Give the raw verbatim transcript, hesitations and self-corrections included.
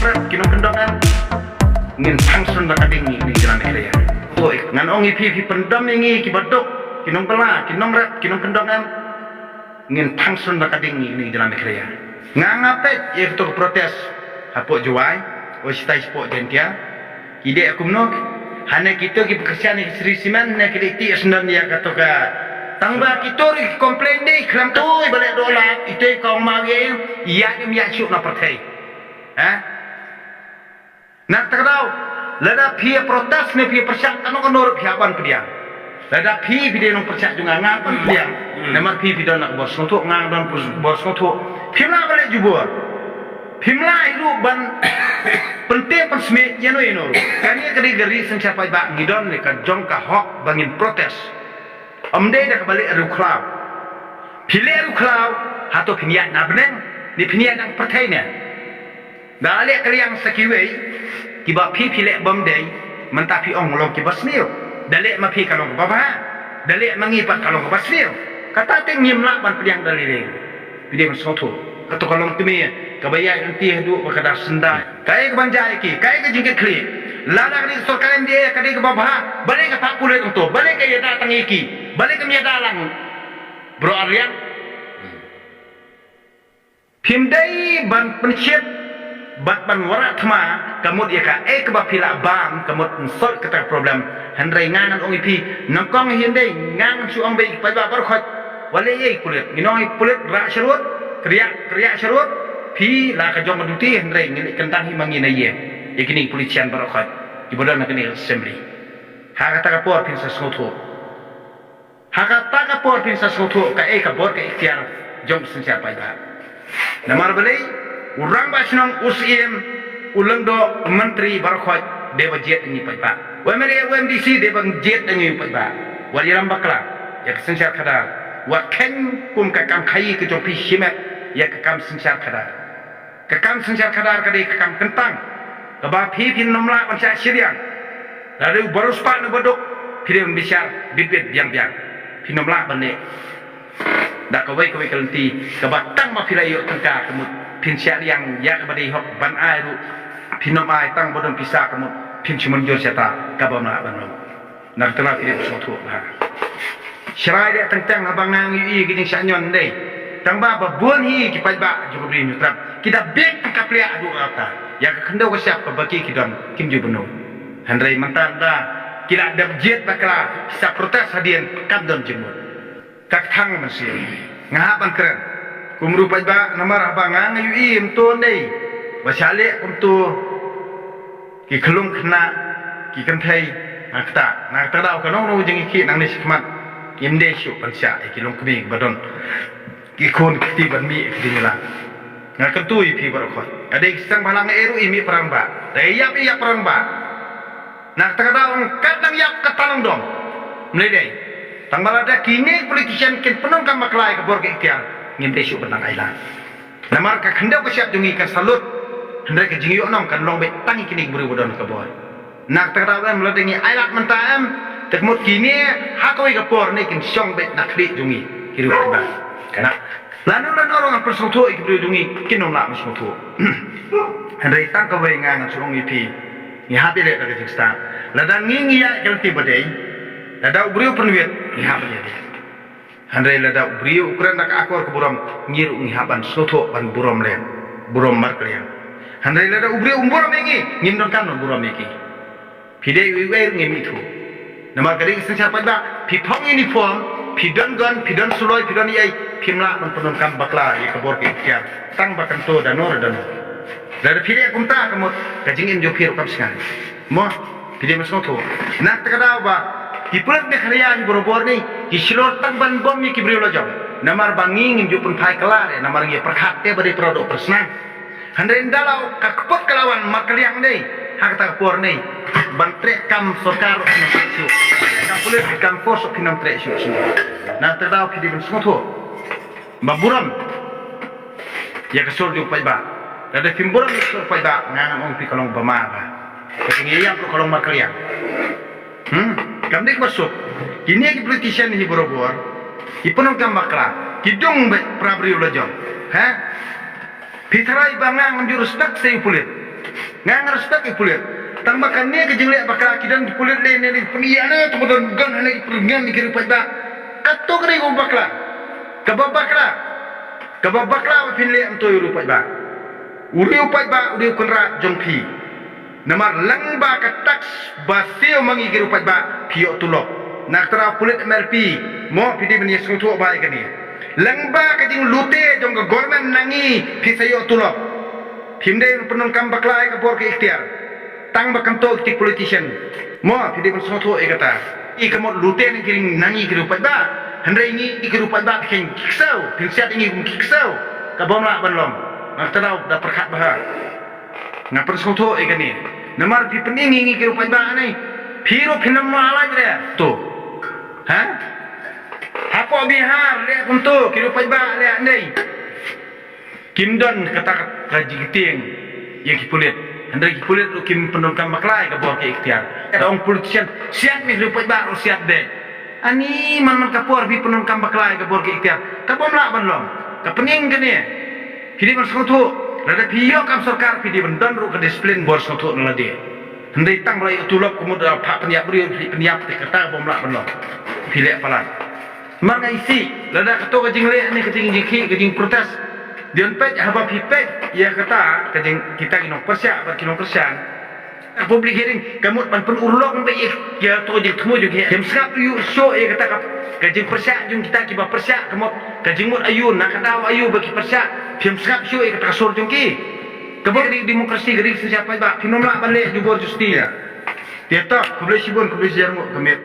Rep, ki nongkyndong em. Ngin thang shen da ka ding ïa kane ka jylla Meghalaya. Ngan ong ïa phi, phi pyndom ïa ngi kiba duk, ki nongbylla, ki nongrep, ki nongkyndong em. Ngin thang shen da ka ding ïa kane ka jylla Meghalaya. Nga nga peit ïa kato ka protest hapoh Jowai, oh, shatai shapoh Jaintia. Ki dei kumno? Hane kito kiba kyrshan ïa ka Shree Cement ne ki leit tih syndon ïa kato ka. Tang ba kito ruh ki complain dei khlem to, iba leh dola, ito i kong ma ïa, ïa ym ïa shuh na pyrthei. Ha? Na kata ka daw, lada phi ïa protest ne phi ïa pyrshah kano kano ruh phi hap ban pdiang. Lada phi phi dei nongpyrshah jong nga, nga hap ban pdiang. Hmm. Namar phi phi don na ka bor sngewthuh, nga nga don bor sngewthuh. Phim lah ban leh jubor. Phim lah hi ruh ban pyntip pynsmit ïano ïano ruh. Kane ka dei ka ri synshar paidbah, ngi don ne ka jong ka hok ba ngin protest. Ym dei da kaba leh riewkhlaw. Phi leh riewkhlaw, hato phin ïaid na bneng ne phin ïaid na pyrthei ne? Da leh ka liang sa kiwei kiba phi phi leh bym dei, mynta phi ong long kiba sniew. Da leh ma phi ka long kaba bha, da leh ma ngi pat ka long kaba sniew. Kata te ngim lah ban pdiang da lei lei. Phi dei ban sngewthuh. Kato ka long kmie kaba ïaid lynti haduh ba ka da synda. Kaei ka ban jia ïa ki, kaei ka jingkitkhlieh. Lada ka dei ka sorkar M D A ka dei kaba bha, balei ka phah pulit hangto, balei ka ïada tang ïa ki, balei kam ïada lang baroh arliang. Phim dei ban pynshit bad ban wanrah thma ka mut ïa kaei kaba phi lah bam ka mut yn solve kata ka problem. Hynrei nga ngan ong ïa phi, nyngkong hi, hynrei nga ngan shu ong beit ïa ki paidbah baroh khoit. Wat leh ei ei pulit, ngin ong ïa pulit rah sharud, kriah kriah sharud. Phi la ka jong ka duty, hynrei ngin leit kyntang hi ma ngi na ïing ïa kine ki politician baroh khoit kiba don ha kane ka assembly. Ha kata ka por phin sa sngewthuh. Ha kata ka por phin sa sngewthuh kaei ka bor ka ikhtiar jong ka synshar paidbah. Namar balei, u rangbah shnong, u Syiem, u Lyngdoh, u Myntri baroh khoit dei ba jied ïa ngi paidbah. U M L A, u M D C dei ba jied ïa ngi paidbah. Wat ïalam bakla ïa ka synshar khadar. Wat kheiñ kum ka kam khaïi ka jong phi shimet ïa ka kam synshar khadar. Ka kam synshar khadar ka dei ka kam kyntang kaba phi phin ym lah ban shah shiliang. Lada u ba riewspah ne u ba duk, phi dei ban bishar bit bit biang biang. Phin ym lah ban leh da kawei kawei ka lynti kaba tang ba phi la ïoh tyngka ka mut phin shah liang ïa kaba dei hok ban ai ruh phin ym ai, tang ba don pisa ka mut phin shu mynjur shata, kaba ym lah ban long. Na kata la phi dei ban sngewthuh bha. Shrai leh teng teng haba nga ïohi ïa ki jingshah ñion dei tang ba ba bun hi ki paidbah jong ka Ri Hynñiewtrep ki da bieit tang ka pliah haduh katta. Ïa ka khyndew ka shyiap kaba ki ki don kim ju bynnud. Hynrei mynta da ki la dep jied bakla, ki sa protest hadien kam don jingmut. Ka kthang mynsiem. Nga hap ban kren kum ruh paidbah namar haba nga nga ïohi kumto dei ba shah leh kumto. Ki khyllung khynnah, ki kynthei, na kata, na kata daw ka nongno jingïakhih nangne shakhmat, kim dei shuh ban shah ïa ki longkmie ba don ki khun ki kti ban mih ïa ki jingïalang. Nga kyntu ïa phi baroh khoit. Ka dei ki seng bhalang eh ruh ïa mih para rangbah. Da ïap ïa para rangbah. Na kata ka daw kat nang ïap kata nang dom. Mlei dei. Tang ba lada kine politician kin pyndonkam bakla ïa ka bor ka ikhtiar, ngim dei shuh ban nang ailad. Namar ka khyndew ka shyiap jong ngi kan sa lut. Hynrei ka jingïohnong kan long beit tang ïa kine ki briew ba don ka bor. Na kata ka daw em, lada ngi ailad mynta em, te ka mut kine ha kawei ka por ne kin shong beit na khlieh jong ngi ki riew paidbah. Kane lano lano ruh ngan pynsngewthuh ïa ki briew jong ngi kin ym lah ban sngewthuh. Hynrei tang kawei nga ngan shu ong ïa phi, ngi hap ïaleh da ka jingstad. Lada ngi ngi ïaid ka lynti ba dei, lada u briew pynwit, ngi hap ban ïaleh. Hynrei lada u briew u kren da ka akor ka burom, ngi ruh ngi hap ban sngewthuh ban burom lem, burom markylliang. Hynrei lada u briew um burom ïa ngi, ngim donkam ban burom ïa ki. Phi dei uwei uwei ruh ngim ithuh. Namar ka dei ka synshar paidbah, phi phong uniform, phi don gun, phi don suloi, phi don ei ei, phim lah ban pyndonkam bakla ïa ka bor ka ikhtiar. Tang ba kan to da no re da no. Lada phi leh kumta ka mut ka jingim jong phi ruh kam shngaiñ. Mo, phi dei ban sngewthuh. Na kata ka daw ba ki pulit Meghalaya hi barabor ne ki shlur tang ban bom ïa ki briew lajong. Namar ba ngi ngim ju pynphai kylla re, namar ngi pyrkhat te ba dei para doh para snam. Hynrei ynda la ka kput ka la wan markylliang ne ha kata ka por ne ban treh kam sorkar ruh phin ym treh shuh. Kam pulit kam force ruh phin ym treh shuh shuh. Na kata ka daw phi dei ban sngewthuh. Ba burom ïa ka sur jong u paidbah. Lada phim burom ïa ka sur paidbah, nga ngan ong phi ka long ba ma ba. Ka jingïaid ruh ka long markylliang. Hmm, kam dei kaba suk. Kine ki politician hi barabor ki pyndonkam bakla, ki dung beit para briew lajong. Ha? Phi tharai ba nga ngam ju respect sa ïa u pulit? Nga nga respect ki pulit. Tang ba kane ka jingleh bakla ki don ki pulit leh ne ki pynïa ne to don gun hane ki pynïa ne ki ruh paidbah. Kato ka dei ka bakla. Kaba bakla. Kaba bakla ba phin leh ym to ïa u riewpaidbah. U riewpaidbah u dei u kynrad jong phi. Namar lyngba ka tax ba siew ma ngi ki riewpaidbah phi ïoh tulop. Na ka tnat pulit M R P mo phi dei ban ïa sngewthuh ba ïa kane. Lyngba ka jinglute jong ka government na ngi phi sa ïoh tulop. Phim dei ban pyndonkam bakla ïa ka bor ka ikhtiar. Tang ba kyntoh ki politician. Mo phi dei ban sngewthuh ïa kata. I ka mut lute na ngi ki riewpaidbah. Hynrei ngi ki riewpaidbah phi kheiñ ki ksew. Phin siat ïa ngi kum ki ksew. Ka bym lah ban long. Nga kyndaw da pyrkhat bha. Nga pynsngewthuh ïa kane. Namar phi pyni ngi ki riewpaidbah ne. Phi ruh phin ym lah lait re. To. Ha? Hapoh Bihar leh kumto ki riewpaidbah leh ne. Kim don kata ka jingtieng ïa ki pulit. Hynrei ki pulit ruh kim pyndonkam bakla ïa ka bor ka ikhtiar. Ka ong politician siat mih ruh paidbah ruh siat de. Ani man man ka por phi pyndonkam bakla ïa ka bor ka ikhtiar. Ka bym lah ban long. Ka pynïeng kane. Phi dei ban sngewthuh. Lada phi ïoh kam sorkar phi dei ban don ruh ka disiplin bor sngewthuh na lade. Hynrei tang ba la ïoh tulop ka mut da phah pynïap briew phi pynïap te kata ka bym lah ban long. Phi leh palat. Mar nga isih, lada kato ka jingleh ne ka jingjingkhih ka jingprotest. Dei ban peit haba phi peit ïa kata ka jing kita ki nongpyrshah bad ki nongkyrshan. Ka public hearing ka mut ban pynurlong ba ïa kato ka jingthmu jong ki. Phim sngap ïa shuh ïa kata ka jingpyrshah jong kita kiba pyrshah ka mut ka jingmut aïu na ka daw aïu ba ki pyrshah. Phim sngap shuh ïa kata ka sur jong ki. Ka bor ka dei demokrasi ka dei synshar paidbah phim lah ban leh jubor justi ïa. Te to khublei shibun khublei shihajar nguh ka miet.